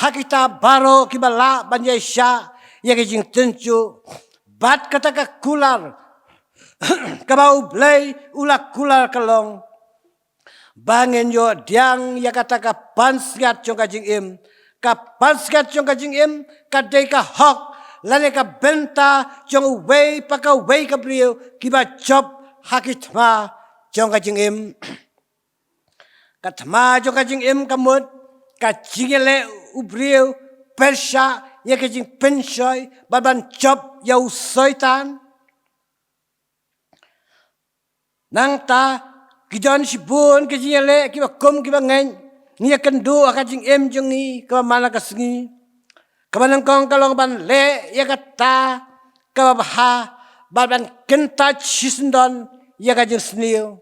ha kita baroh kiba lah ban ïaishah ïa ka jingtynjuh. Bad kata ka kular kaba U Blei u la kular ka long ba ngin ïoh pdiang ïa kata ka pansngiat jong ka jingim. Ka pansngiat jong ka jingim ka dei ka hok lane ka bynta jong uwei pa kawei ka briew kiba jop ha ki thma jong ka jingim. Ka thma jong ka jingim ka mut ka jingïaleh u briew pyrshah ïa ka jingpynshoi bad ban jop ïa u Soitan. Nangta ki don shibun ki jingïaleh kiba kum kiba ngeit ngi ïakynduh ha ka jingim jong ngi kaba man la ka sngi. Kaba nyngkong ka long ban leh ïa kata kaba bha bad ban kyntait shisyndon ïa ka jingsniew.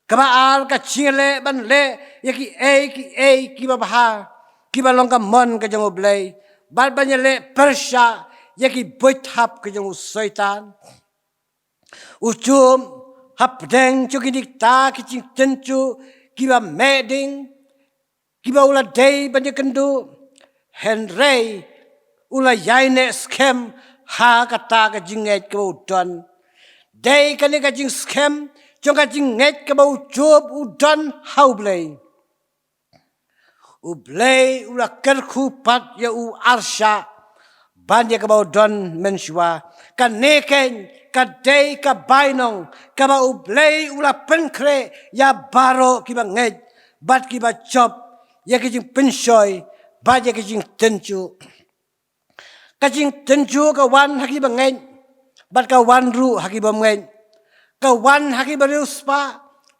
Kaba ar ka jingïaleh ban leh ïa kiei kiei kiba bha kiba long ka mon ka jong U Blei bad ban ïaleh pyrshah ïa ki buit thap ka jong u Soitan. U Job hapdeng jong kine kita ki jingtynjuh kiba meh ding kiba u la dei ban ïakynduh, hynrei u la ïaineh skhem ha kata ka jingngeit kaba u don. Dei kane ka jingskhem jong ka jingngeit kaba u Job u don ha U Blei. U Blei u la kyrkhu pat ïa u arshah ban ïa kaba u don mynshuwa. Kane kein ka dei ka bainong kaba U Blei u la pynkhreh ïa baroh kiba ngeit bad kiba jop ïa ki jingpynshoi bad ïa ki jingtynjuh. Ka jingtynjuh ka wan ha kiba ngeit bad ka wan ruh ha ki bym ngeit. Ka wan ha kiba riewspah,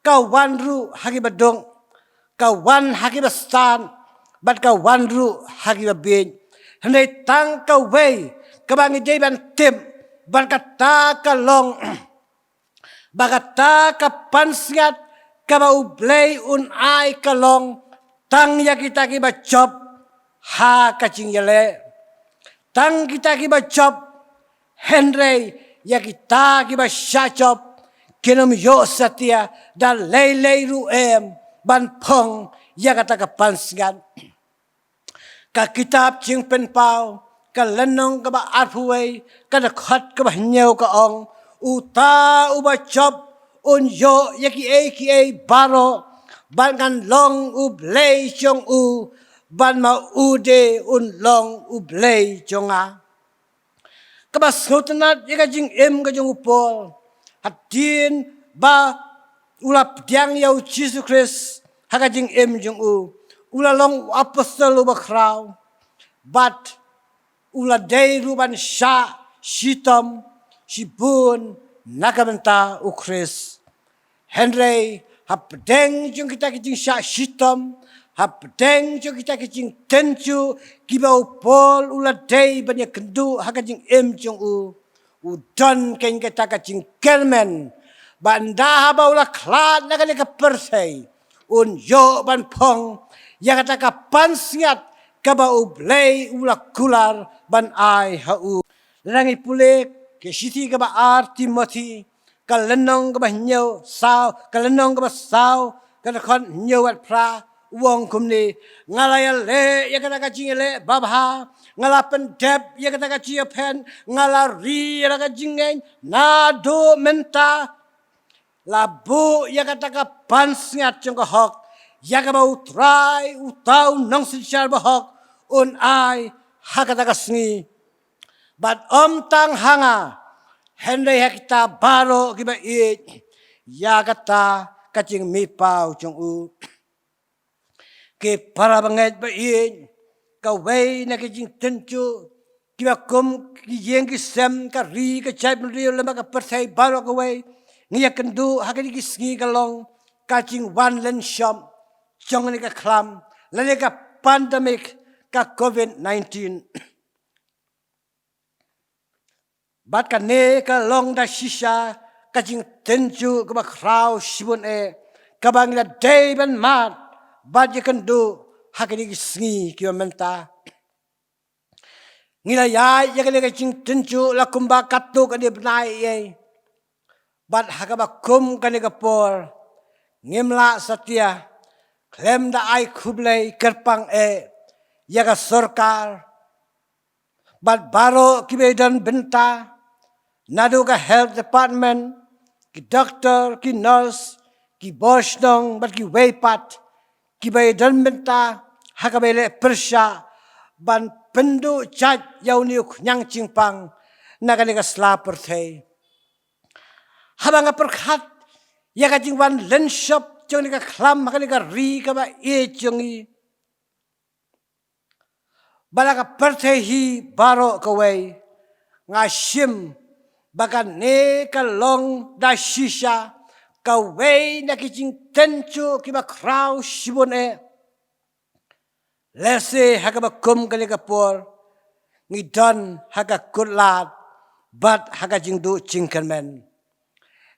ka wan ruh ha kiba duk. Ka wan ha kiba stad bad ka wan ruh ha kiba bieit. Hynrei tang kawei kaba ngi dei ban tip, bad kata ka long ba kata ka pansngiat kaba U Blei un ai ka long tang ïa kita kiba jop ha ka jingïaleh. Tang kita kiba jop, hynrei ïa kita kiba shah jop kin ym ïoh satia da lei lei ruh em ban phong ïa kata ka pansngiat. Ka kitab Jingpynpaw, ka lynnong kaba arphew wei, ka dkhot kaba hynñiew ka ong, uta uba jop un ïoh ïa kiei kiei baroh, bad ngan long u Blei jong u, bad ma u de un long u Blei jong nga. Kaba sngewtynnat ïa ka jingim ka jong u Paul. Hadien ba u la pdiang ïa u Jisu Khrist ha ka jingim jong u, u la long u apostol uba khraw. Bad u la dei ruh ban shah shitom shibun na ka bynta u Khrist. Hynrei hapdeng jong kita ki jingshah shitom, hapdeng jong kita ki jingtynjuh kiba u Paul u la dei ban ïakynduh ha ka jingim jong u, u don kein kata ka jingkyrmen ba ynda haba u la khlad na kane ka pyrthei, un ïoh ban phong ïa kata ka pansngiat kaba u Blei u la kular ban ai ha u. Lada ngi pule ka shithi kaba ar Timothi, ka lynnong kaba hynñiew saw, ka lynnong kaba saw, ka dkhot hynñiew bad phra, u ong kumne, nga la ïaleh ïa kata ka jingïaleh babha, nga la pyndep ïa kata ka jingïaphet, nga la ri ïa kata ka jingngeit, naduh mynta la buh ïa kata ka pansngiat jong ka hok, ïa kaba u Trai, uta u nongsynshar bahok, un ai ha kata ka sngi. Bad ym tang ha nga, hynrei ha kita baroh kiba ïeit ïa kata ka jingmihpaw jong u. Ki para bangeit ba ïeit, kawei na ki jingtynjuh kiba kum ki ïing ki sem, ka ri ka jaitbynriew lem bad ka pyrthei baroh kawei, ngi ïakynduh ha kine ki sngi ka long ka jingwan lynshop jong kane ka khlam lane ka pandemic, ka covid nineteen. Bad kane ka long da shisha ka jingtynjuh kaba khraw shibun eh, kaba ngi la dei ban mad bad ïakynduh ha kine ki sngi kiba mynta. Ngi la ïaid ïa kane ka jingtynjuh la kumba katto katne bnai ei. Bad ha kaba kum kane ka por, ngim lah satia khlem da ai khublei kyrpang eh ïa ka sorkar bad baroh kiba ïadon bynta, naduh ka health department, ki doktor, ki nurse, ki bor shnong bad kiwei pat kiba ïadon bynta ha kaba ïaleh pyrshah ban pynduh jait ïa une u khñiang jingpang na kane ka sla pyrthei. Haba nga pyrkhat ïa ka jingwan lynshop jong kane ka khlam ha kane ka ri kaba ïeit jong ngi, bad la ka pyrthei hi baroh kawei, nga shim ba kane ka long da shisha kawei na ki jingtynjuh kiba khraw shibun eh. Lehse ha kaba kum kane ka por ngi don ha ka kutlad bad ha ka jingduh jingkyrmen.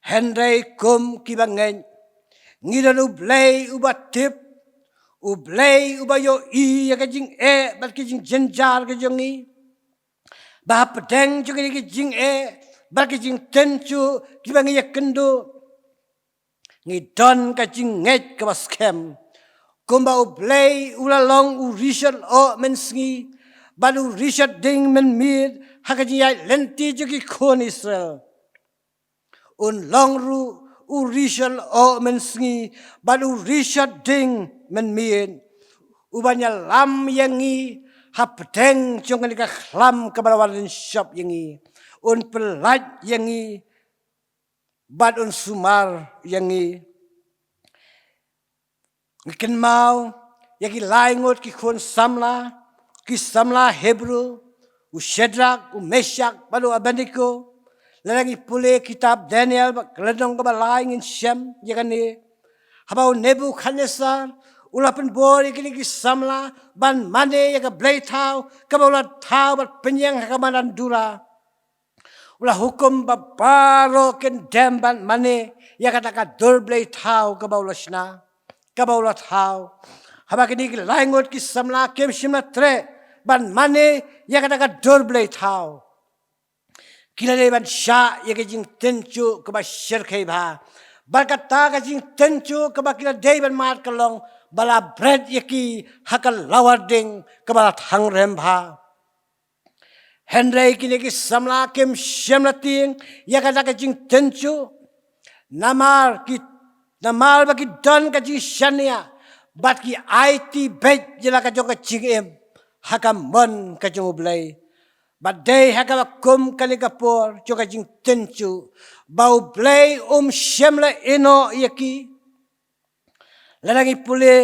Hynrei kum kiba ngeit, ngi don U Blei uba tip, U Blei uba ïohi ïa ka jingeh bad ki jingjynjar ki jong ngi. Ba hapdeng jong kine ki jingeh bad ki jingtynjuh kiba ngi ïakynduh, ngi don ka jingngeit kaba skhem. Kumba U Blei u la long u rishot oh mynsngi bad u rishot ding mynmiet ha ka jingïaid lynti jong ki khun Israel, un long ruh u rishot oh mynsngi bad u rishot ding mynmiet, uban ïalam ïa ngi hapdeng jong kane ka khlam kaba la wan lynshop ïa ngi, un pyllait ïa ngi bad un sumar ïa ngi. Ngi kynmaw ïa ki lai ngut ki khun samla, ki samla Hebru, u Shadrak, u Meshak bad u Abednego. Lada ngi pule kitab Daniel bad ka lynnong kaba lai ngin shem ïa kane. Haba u Nebukhadnessar u la pynbor ïa kine ki samla ban mane ïa ka blei thaw kaba u la thaw bad pynïeng ha ka madan Dura, u la hukum ba baroh kin dem ban mane ïa kata ka dur blei thaw kaba u la shna, kaba u la thaw. Haba kine ki lai ngut ki samla kim shym la treh ban mane ïa kata ka dur blei thaw, ki la dei ban shah ïa ka jingtynjuh kaba shyrkhei bha. Bad kata ka jingtynjuh kaba ki la dei ban mad ka long ba la bret ïa ki ha ka lawar ding kaba la thang rem bha. Hynrei kine ki samla kim shym la tieng ïa kata ka jingtynjuh. Namar ki, namar ba ki don ka jingshaniah bad ki aiti beit ïa la ka jong ka jingim ha ka mon ka jong U Blei. Bad dei ha kaba kum kane ka por jong ka jingtynjuh ba U Blei um shym la ïehnoh ïa ki. Lada ngi pule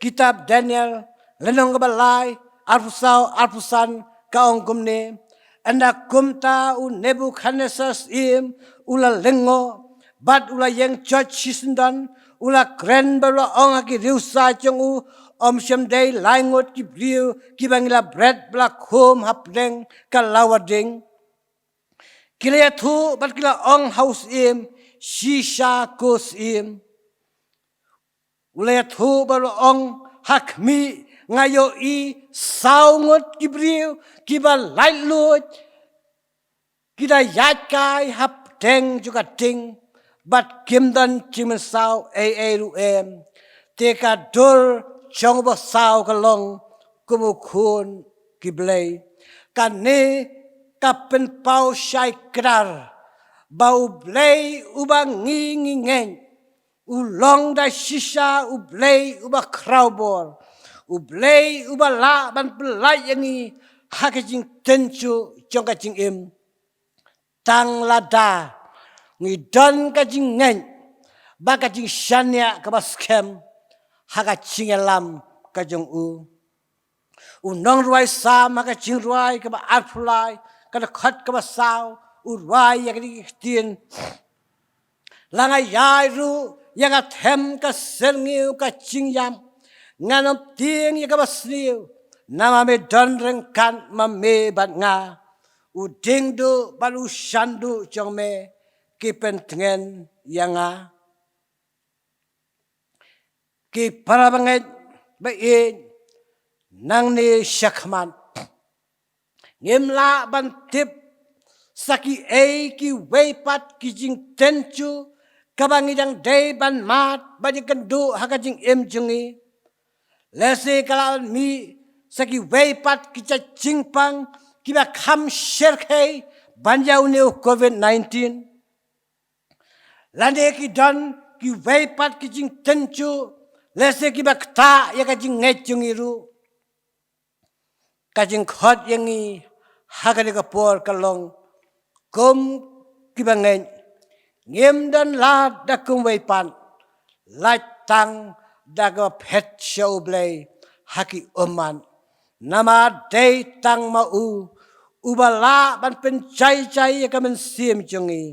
kitab Daniel, lynnong kaba lai, arphew saw, arphew san, ka ong kumne: Ynda kumta u Nebukhadnessar syiem u la lyngngoh, bad u la ïeng joit shisyndon, u la kren bad u la ong ha ki riewsa jong u: Ym shym dei lai ngut ki briew kiba ngi la bret ba la khum hapdeng ka lawar ding. Ki la ïathuh bad ki la ong ha u syiem: Shisha, ko syiem. U la ïathuh bad u la ong: Ha khmih, nga ïohi saw ngut ki briew kiba laitluid, ki da ïaid kai hapdeng jong ka ding, bad kim don jingmynsaw ei ei ruh em. Te ka dur jong u basaw ka long kum u khun ki blei. Kane ka pynpaw shai kdar ba U Blei uba ngi ngi ngeit u long da shisha U Blei uba khrawbor, U Blei uba lah ban pyllait ïa ngi ha ka jingtynjuh jong ka jingim. Tang lada ngi don ka jingngeit bad ka jingshaniah kaba skhem ha ka jingïalam ka jong u. U nongrwai Salm ha ka jingrwai kaba arphew lai, ka dkhot kaba saw, u rwai ïa kine ki ktien: La nga ïaid ruh ïa ka them ka syrngiew ka jingïap, ngan ym tieng ïa kaba sniew, namar me don ryngkat ma me bad nga. U diengduh bad u shanduh jong me ki pyntngen ïa nga. Ki para bangeit ba ïeit, nangne shakhmat ngim lah ban tip sa kiei kiwei pat ki jingtynjuh kaba ngi dang dei ban mad bad ïakynduh ha ka jingim jong ngi. Lehse ka lah ban mih sa kiwei pat ki jait jingpang kiba kham shyrkhei ban ïa une u covid nineteen. Lane ki don kiwei pat ki jingtynjuh, lehse kiba ktah ïa ka jingngeit jong ngi ruh. Ka jingkhot ïa ngi ha kane ka por ka long, kum kiba ngeit, ngim don lad da kumwei pat, lait tang da kaba phet sha U Blei ha ki ummat. Namar dei tang ma u uba lah ban pynjai jai ïa ka mynsiem jong ngi.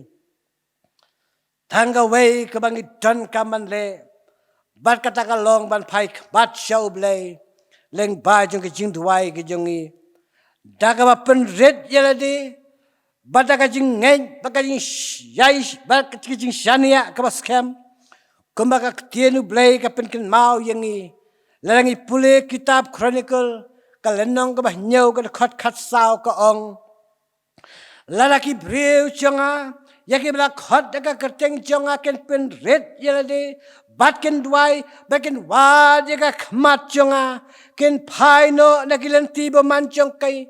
Tang kawei kaba ngi donkam ban leh, bad kata ka long ban phai khmat sha U Blei lyngba jong ka jingduwai ka jong ngi, da kaba pynrit ïa lade bad da ka jingngeit bad ka jingshai bad ka jingshaniah kaba skhem. Kumba ka ktien U Blei ka pynkynmaw ïa ngi, lada ngi pule kitab Chronicle, ka lynnong kaba hynñiew, ka dkhot khatsaw, ka ong: Lada ki briew jong nga, ïa kiba la khot da ka kyrteng jong nga, kin pynrit ïa lade bad kin duwai bad kin wad ïa ka khmat jong nga, kin phai noh na ki lynti bymman jong ki,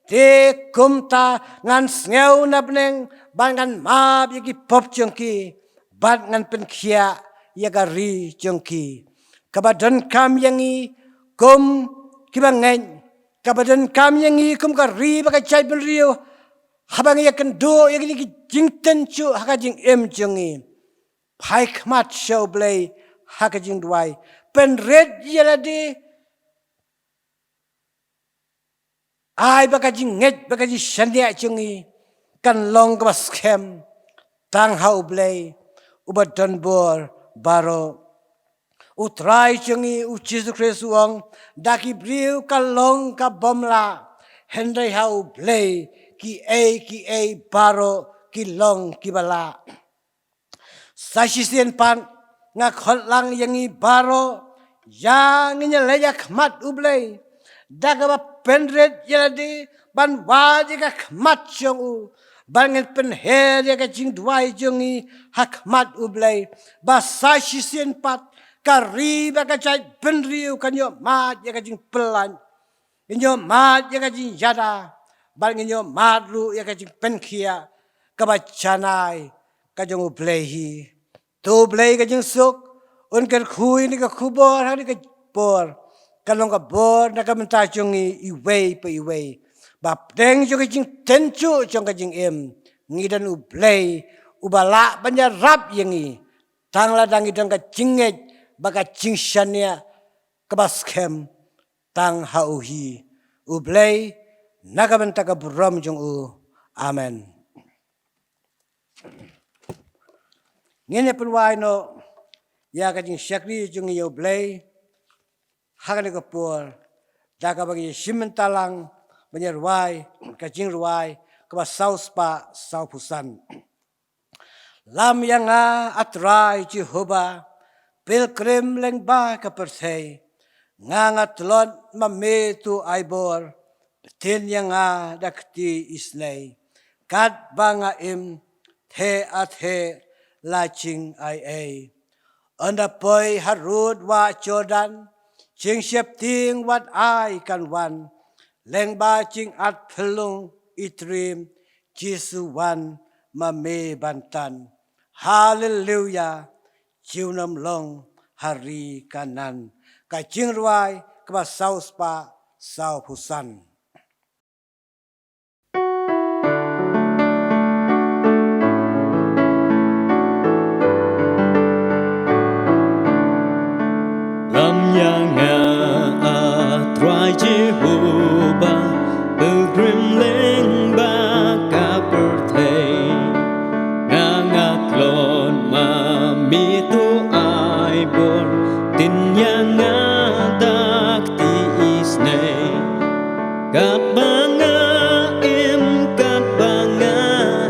te kumta ngan sngew na bneng bad ngan map ïa ki pop jong ki bad ngan pynkhiah ïa ka ri jong ki. Kaba donkam ïa ngi kum kiba ngeit, kaba donkam ïa ngi kum ka ri bad ka jaitbynriew, haba ngi ïakynduh ïa kine ki jingtynjuh ha ka jingim jong ngi, phai khmat sha U Blei ha ka jingduwai, pynrit ïa lade, ai ba ka jingngeit bad ka jingshaniah jong ngi kan long kaba skhem tang ha U Blei uba don bor baroh. U Trai jong ngi U Jisu Khrist u ong, da ki briew ka long kabym lah, hynrei ha U Blei kiei kiei baroh ki long kiba lah. Sa shisien pat nga khot lang ïa ngi baroh, ïa ngin ïaleit ïa khmat U Blei da kaba pynrit ïa lade ban wad ïa ka khmat jong u, Bad ngin pynher ïa ka jingduwai jong ngi ha khmat U Blei, ba sa shisien pat ka ri bad ka jaitbynriew kan ïohmad ïa ka jingpyllait, ngin ïohmad ïa ka jingïada, bad ngin ïohmad ruh ïa ka jingpynkhiah kaba janai ka jong U Blei hi. To Blei ka jingsuk un kyrkhu ïa kane ka khubor ha kane ka por, kan long ka bor na ka bynta jong ngi iwei pa iwei, ba hapdeng jong ka jingtynjuh jong ka jingim, ngi don U Blei uba lah ban ïarap ïa ngi, tang lada ngi don ka jingngeit bad ka jingshaniah kaba skhem tang ha U hi, U Blei, na ka bynta ka burom jong U. Amen. Ngin ïa pynwai noh ïa ka jingshakri jong ngi ïa U Blei ha kane ka por, da kaba ngi ïashim bynta lang ban ïa rwai ka jingrwai kaba saw spah saw phew san. Lam ïa nga, A Trai Jehobah, pilgrim lyngba ka pyrthei. Nga, nga tlot ma me to ai bor, pynthikna ïa nga da ka kti isynei. Katba nga im, theh a theh la jingaiei. Ynda poi harud wah Jordan, jingsheptieng wat ai kan wan. Lyngba jingat phyllung i Trim, Jisu wan ma me ban tan. Haleluya, junom long ha ri Kanaan. Ka jingrwai kaba saw spah saw phew san. Lam ïa nga, A Trai Jehobah, pilgrim lyngba ka pyrthei. Nga, nga tlot ma me to ai bor, pynthikna ïa nga da ka kti isynei. Katba nga im, katba nga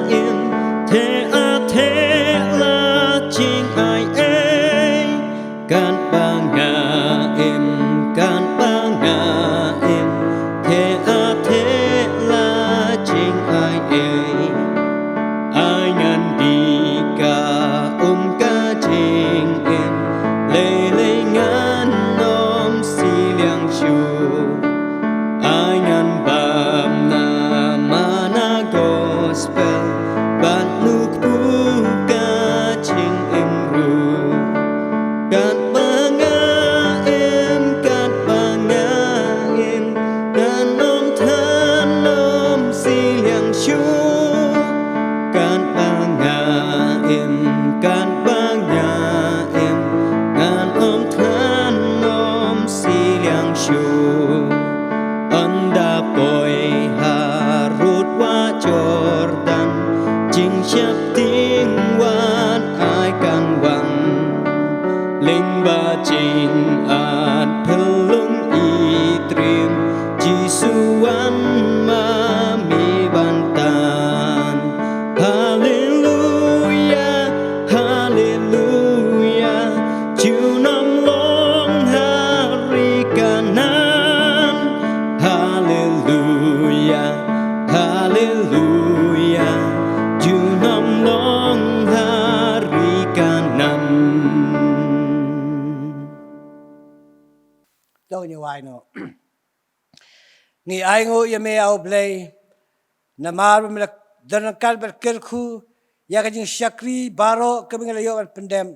im, theh a theh la jingaiei. Katba nga im, katba nga im, theh a theh la jingaiei. Ai ngan die ka um ka jingim, lei lei ngan ym siliang shuh. Ai ngan bam na mana gospel, bad nukpu ka jingim ruh. Katba nga im, katba nga im, ngan ym than ym siliang shuh. Katba nga im, katba nga im, ngan ym than ym siliang shuh. Ynda poi harud wah Jordan, jingsheptieng wat ai kan wan. Lyngba jingat phyllung i Trim, Jisu wan ma me ban tan. Haleluya, haleluya, junom long ha ri Kanaan. Haleluya, haleluya, junom long ha ri Kanaan. To ngin ïa wai noh. Ngi ainguh ïa me, A U Blei, namar ba me la don ryngkat bad kyrkhu ïa ka jingshakri baroh kaba ngi la ïoh ban pyndep,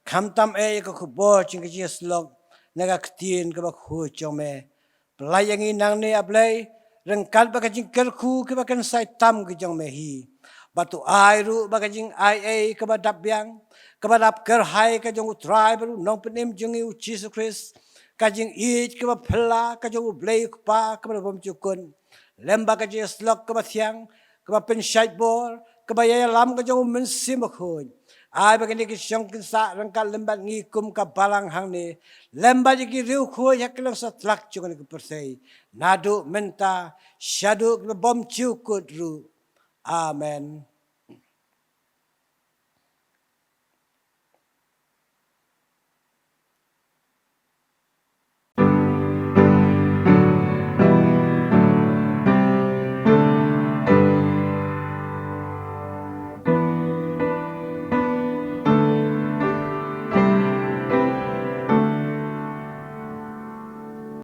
khamtam eh ïa ka khubor jong ka jingïasyllok na ka ktien kaba khuid jong me. Pynlait ïa ngi nangne, A Blei, ryngkat bad ka jingkyrkhu kaba kynsai tam ka jong me hi. Bad to ai ruh ba ka jingaiei kaba dap biang, kaba dap kyrhai ka jong U Trai bad U Nongpynim jong ngi U Jisu Khrist, ka jingïeit kaba phylla ka jong U Blei U Kpa kaba la bymjukut, lem bad ka jingïasyllok kaba thiang, kaba pynshait bor, kaba ïalam ka jong U Mynsiem Bakhuid. Ai ba kine ki shong kynsah ryngkat lem bad ngi kum ka balang hangne, lem bad ïa ki riewkhuid ha kylleng satlak jong kane ka pyrthei, naduh mynta shaduh kiba bymjukut ruh. Amen.